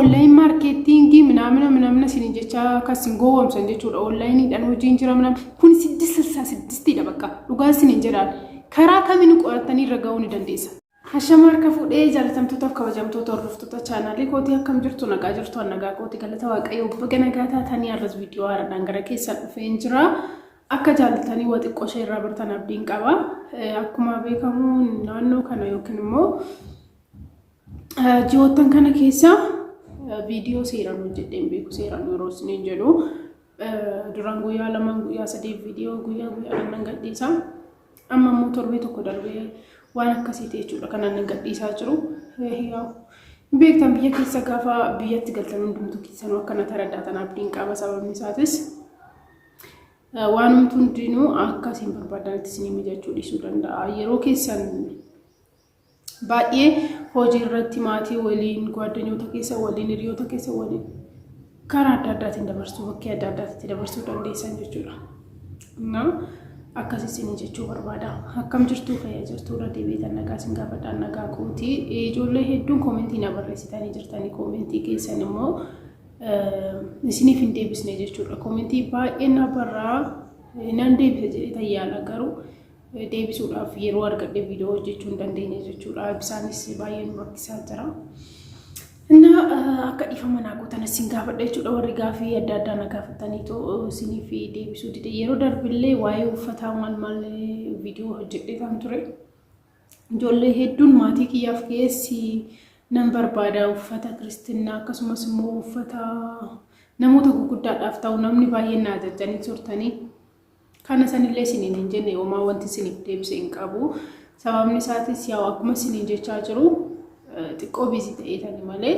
Online marketing minaamina minaamina isin jecha akka isin gowwoomsan jechuudha. Onlaayiniidhaan hojiin jira minaamina. Kun siddis silsaa siddistiidha bakka. Dhugaa isiniin jedhaan. Karaa kamiin qorattanii irra ga'uu ni dandeessa. Hashama harka fuudhee, jaalatamtootaaf kabajamtoota hordoftoota chaanaalii kootii, akkam jirtu? Nagaa jirtu? An nagaa kooti, galata Waaqayyoo. Baga nagaa taatanii. Har'as viidiyoo haaraadhaan gara keessan dhufeen jira. Akka jaallatanii waa xiqqoo ishee irraa bartan abdiin qaba. Akkuma beekamu naannoo kana yookiin immoo ji'oottan kana keessa viidiyoo seeraan hojjedhee hin beeku. Seeraan yeroo isiniin jedhu, duraan guyyaa 2, guyyaa 3 viidiyoo guyyaa guyyaadhaan nan gadhiisa. Amma immoo torbee tokko darbee waan akkasiiti jechuudha kan nan gadhiisaa jiru. Beektan, biyya keessa gaafa biyyatti galtan hundumtuu keessanuu akkana taraddaatan abdiin qaba. Sababni isaatis waanumti hundinuu akka isin barbaadanitti isinii mijachuu dhiisuu danda'a. Yeroo keessan baay'ee hojii irratti, maatii waliin, gwaaddanyoota keessa waliin, hiriyoota keessa waliin karaa adda addaatiin dabarsuu, bakkee adda addaatti dabarsuu dandeessan jechuudha. Na akkas isin jechuu barbaada. Akkam jirtuu? Fayyaa jirtuu? Irra deebiitan nagaa isin gaafadhaan, nagaa kooti. Ijoollee hedduun koomentii na barreessitanii jirtanii, koomentii keessan immoo isiniif hin deebisne jechuudha. Koomentii baay'ee na barraa nan deebisa jedhee tayyaala, garuu deebisuudhaaf yeroo argadhe viidiyoo hojjechuu hin dandeenye jechuudha. Isaanis baay'ee nu rakkisaa jira. Innaa akka dhiifama naa gootan isin gaafadha jechuudha. Warri gaafii adda addaa na gaafataniitu isiniif deebisuu dide. Yeroo darbillee waa'ee uffataa maal maal viidiyoo hojjedhee kan ture. Ijoollee hedduun maatii kiyyaaf geessi nan barbaada, uffata kiristinnaa akkasumas immoo uffata namoota gurguddaadhaaf ta'u namni baay'een na ajajjanii turtanii. Kana sanillee isiniin hin jenne, homaa wanti isiniif deebise hin qabu. Sababni isaatis yaa akkuma isiniin jechaa jiru, xiqqoo busy ta'eetani malee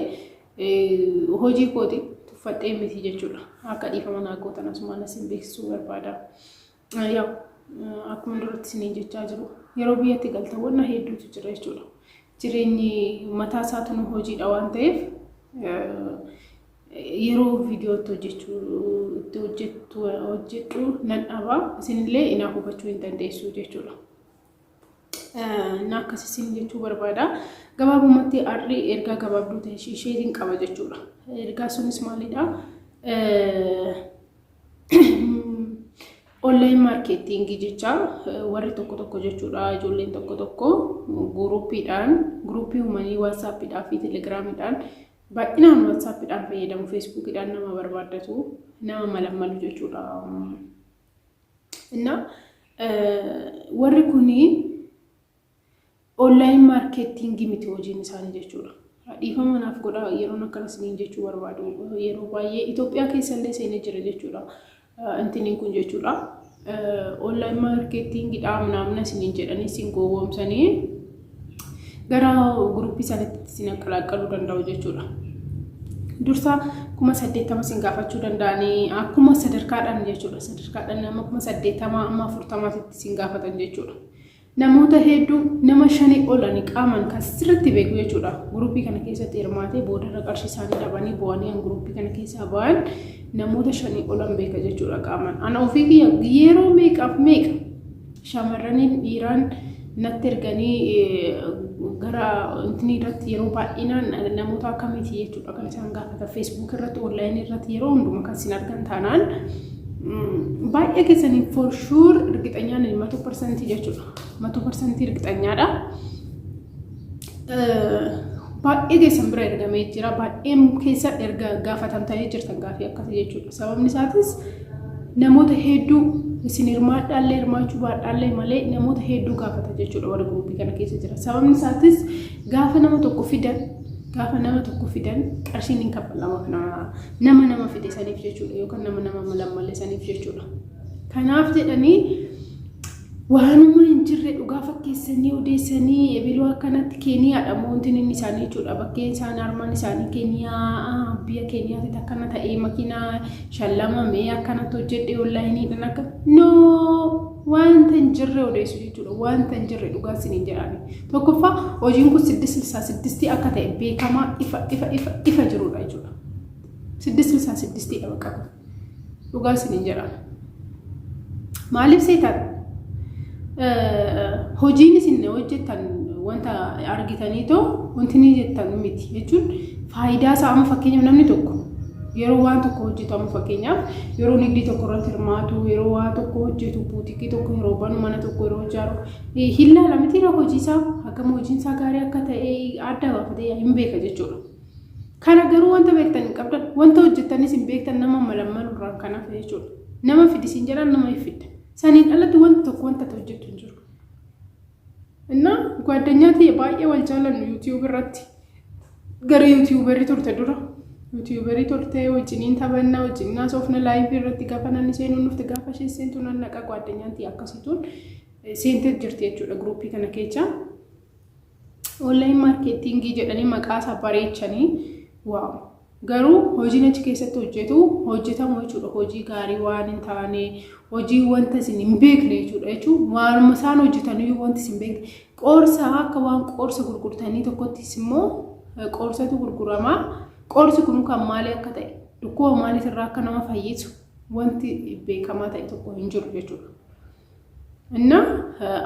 hojii kooti tuffadhee miti jechuudha. Akka dhiifama naa gootan asumaan isin beeksisuu barbaada. Yaa akkuma duratti isiniin jechaa jiru, yeroo biyyatti galtan wanna hedduutu jira jechuudha. Jireenyi mataa isaatu nu hojiidha waan ta'eef, yeroo viidiyootti hojjechuu itti hojjettu hojjedhu nan dhaba, isinillee inaaf hubachuu hin dandeessu jechuudha. Na akkas isin jechuu barbaada. Gabaabumatti har'i ergaa gabaabduu ta'e isheetiin qaba jechuudha. Ergaa sunis maalidha? Online marketing jecha warri tokko tokko jechuudha. Ijoolleen tokko tokko guruuppiidhaan guruuppii uumanii WhatsAppiidhaa fi Telegiraamiidhaan, baay'inaan WhatsAppiidhaan fayyadamu, Feesbuukiidhaan nama barbaaddatu, nama malammalu jechuudha. Innaa warri kuni online marketing miti hojiin isaanii jechuudha. Dhiifama naaf godhaa, yeroon akkana isiniin jechuu barbaadu yeroo baay'ee Itoophiyaa keessallee seenee jira jechuudha. Intiniin kun jechuudha. Online marketingidha minaamina isiniin jedhanii isin gowwoomsanii gara guruppii isaaniitti isin qalaqqaluu danda'u jechuudha. Dursa 80,000 isin gaafachuu danda'anii, akkuma sadarkaadhaan jechuudha. Sadarkaadhaan nama 80,000 amma 40tti isin gaafatan jechuudha. Namoota hedduu, nama shanii ol ani qaaman kan sirriitti beeku jechuudha. Guruppii kana keessatti hirmaatee boodarra qarshii isaanii dhabanii bu'anii an guruppii kana keessaa ba'an namoota shanii olan beeka jechuudha qaaman. Ana ofii kiyya yeroo meeqaaf meeqa shamarraniin dhiiraan natti erganii gara intinii irratti yeroo baay'inaan namoota akkamiiti jechuudha kan isaan gaafatan. Facebook irratti, onlaayinii irratti yeroo hundumaa kan isin argan taanaan, baay'ee keessanii for sure irgixanyaan 100% jechuudha. 100% irgixanyaadha. Baay'ee keessan bira ergamee jira. Baay'een keessa erga gaafatamtanii jirtan gaafii akkasii jechuudha. Sababni isaatis namoota hedduu isin hirmaadhaallee hirmaachuu baadhaallee malee namoota hedduu gaafata jechuudha warri guruppii kana keessa jira. Sababni isaatis gaafa nama tokko fidan qarshiin hin kaffalama nama nama fide saniif jechuudha, yookaan nama nama malammalle saniif jechuudha. Kanaaf jedhanii waanuma hin jirre dhugaa fakkeessanii odeessanii, ebiloo akkanatti Keeniyaadha wanti inni isaanii jechuudha. Bakkeen isaan armaan isaanii Keeniyaa, biyya Keeniyaatti akkana ta'ee, makiinaa shallamamee akkanatti hojjedhe onlaayiniidhaan akka no wanta hin jirre odeessu jechuudha. Wanta hin jirre dhugaa isiniin jedhani. Tokkoffaa, hojiin kun siddis silsaa siddistii akka ta'e beekamaa, ifa ifa ifa ifa jirudha jechuudha. Siddis silsaa siddistiidha bakka kun. Dhugaa isiniin jedhama. Maaliif seetan? Hojiin isin hojjettan wanta argitanii too wanti ni jettan miti jechuun Faayidaa isaa amma fakkeenyaaf namni tokko yeroo waan tokko hojjetamu, fakkeenyaaf yeroo nigdii tokko irratti hirmaatu, yeroo waa tokko hojjetu, buutikii tokko yeroo banu, mana tokko yeroo ijaaru hin laala miti? Hojii isaa hagam hojiin isaa gaarii akka ta'e adda baafatee hin beeka jechuudha. Kana garuu wanta beektan hin qabdan, wanta hojjettanis hin beektan, nama malammalu irraan kan hafe jechuudha. Nama fidisiin jedhan nama hin fidda. Saniin alatti wanta tokko wanta hojjettu hin jiru. Innaa ጓደኛ tiyya baay'ee wal jaalannu YouTube irratti gara YouTuberii turte, dura YouTuberii turte, wajjiniin taphannaa, wajjiniin haasofna. Liveii irratti gaafa namni seenuu dhufte, gaafa isheen seentu nan naqa. ጓደኛn tiyya akkasituun seentee jirti jechuudha groupii kana keessa. Online marketingii jedhanii maqaa isaa bareechanii waamu. Garuu hojiin achi keessatti hojjetu hojjetamu jechuudha. Hojii gaarii waan hin taane, hojii wanta isin hin beekne jechuudha. Jechuun waanuma isaan hojjetaniyyuu wanti isin beekne. Qoorsa akka waan qoorsa gurgurtanii tokkottis immoo qoorsatu gurgurama. Qoorsi kun kan maalii akka ta'e, dhukkuba maaliitirraa akka nama fayyisu wanti beekamaa ta'e tokko hin jiru jechuudha. Innaa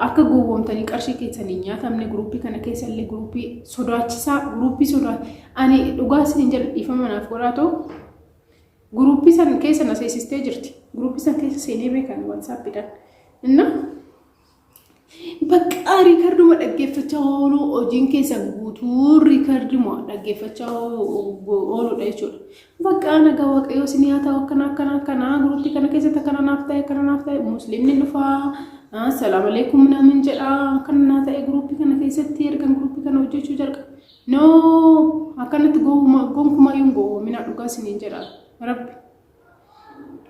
akka gowwoomtanii qarshii keessan hin nyaatamne, groupii kana keessa illee groupii sodaachisaa, groupii sodaa, ani dhugaa isin jedha, dhiifama naaf godhaa ta'u, groupii san keessa na seensistee jirti. Groupii san keessa seenee beekan WhatsAppiidhaan. Innaa bakka recorduma dhaggeeffachaa ooluu, hojiin keessan guutuu recorduma dhaggeeffachaa ooluudha jechuudha. Bakka nagaa Waaqayyoo isin haa ta'u, akkana akkana akkana, groupii kana keessatti akkana naaf ta'e, akkana naaf ta'e, musliimni dhufaa salaam aleekum namin jedha, akkana naa ta'e groupii kana keessatti ergan groupii kana hojjechuu jalqabe. No, akkanatti gonkumayyuu hin gowwoomina, dhugaa isiniin jedha Rabbi.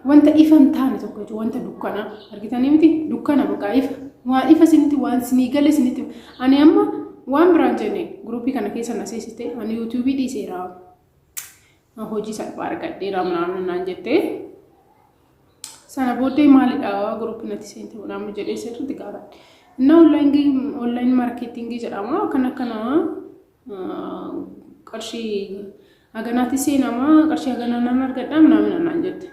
Wanta ifa hin taane tokko jechuudha, wanta dukkana argitanii miti, dukkana bakka ifa waan ifa isinitti waan isinii gale isinitti. Ani amma waan biraan jenne, groupii kana keessa na seensiste, ani YouTubeii dhiiseera, hojii salphaa argadheera ምናምን naan jettee, sana booddee maalidha groupii natti seente ምናምን jedhee sirriitti gaafadhe. Innaa online marketingii jedhama, kan akkana qarshii haganaatti seenama, qarshii haganaa nan argadha ምናምን naan jette.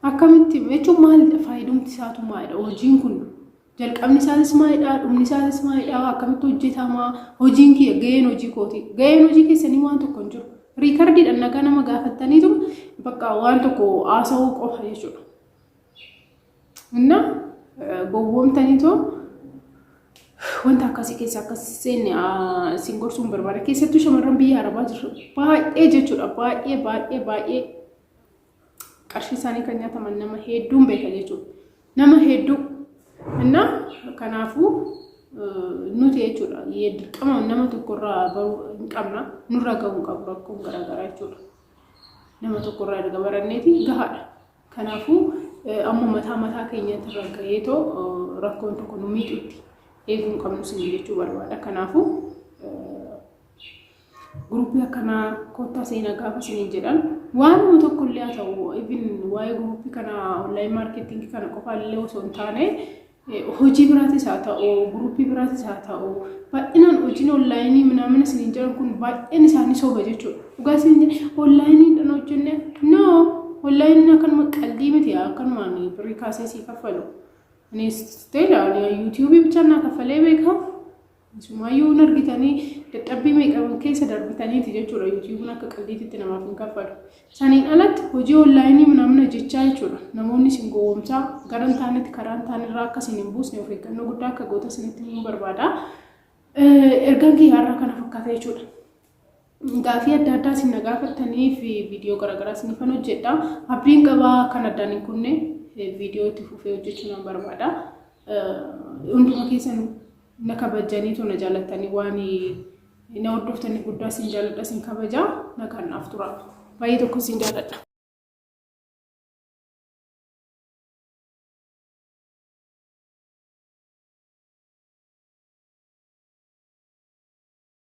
Akkamitti jechuun, maalidha faayidumti isaatu, maalidha hojiin kun, jalqabni isaatis maalidha, dhumni isaatis maalidha, akkamitti hojjetama hojiin kiyya, gaheen hojii kooti, gaheen hojii keessanii waan tokko hin jiru. Recordiidhaan nagaa nama gaafattaniitu bakka waan tokko haasa'uu qofa jechuudha. Innaa gowwoomtaniitoo wanta akkasii keessa akkas seenne isin gorsuun barbaada. Keessattuu shamarran biyya Arabaa jiru baay'ee jechuudha. Baay'ee baay'ee baay'ee qarshii isaanii kan nyaataman nama hedduun beeka jechuudha. Nama hedduu. Innaa kanaafuu nuti jechuudha dirqama nama tokkorraa baruu hin qabna, nurra gahuu hin qabu rakkoon garaagaraa jechuudha. Nama tokkorraa erga baranneeti gahaadha. Kanaafuu amma mataa mataa keenyatti irra gaheetoo rakkoon tokko nu miidhutti eeguu hin qabnu isin jechuu barbaada. Kanaafuu groupii akkanaa kottaa seenaa gaafa isiniin jedhan, waanuma tokko illee haa ta'u, even waa'ee groupii kana online marketingii kana qofa illee osoo hin taane, hojii biraatis haa ta'u, groupii biraatis haa ta'u, baay'inaan hojiin onlineii ምናምን isiniin jedhan kun baay'een isaanii soba jechuudha. Dhugaa isiniin jedhan, onlineiidhaan hojjenne, no, onlineiin akkanuma qaldii miti, akkanumaan birrii kaasee sii kaffalu. Anis teela YouTubeii bichaan naa kaffalee beekaa. Isumaayyuu hin argitanii, dadhabbii meeqa keessa darbitaniiti jechuudha. YouTubeiin akka qaldiititti namaaf hin kaffalu. Saniin alatti hojii onlineii ምናምን hojjechaa jechuudha. Namoonni isin gowwoomsaa gara hin taanetti, karaa hin taanerraa akka isin hin buusne of eeggannoo guddaa akka goota isinitti himuu barbaada. Ergaan kiyya har'aa kana fakkaata jechuudha. Gaafii adda addaa isin na gaafattanii fi viidiyoo garaagaraa isiniifan hojjedha. Abdiin qabaa kan addaan hin kunne viidiyoo itti fufee hojjechuu nan barbaada. Hunduma keessan na kabajaniitu na jaalattanii waan na hordoftanii guddaa isin jaaladha, isin kabajaa, nagaan naaf tura. Baay'ee tokko isin jaaladha.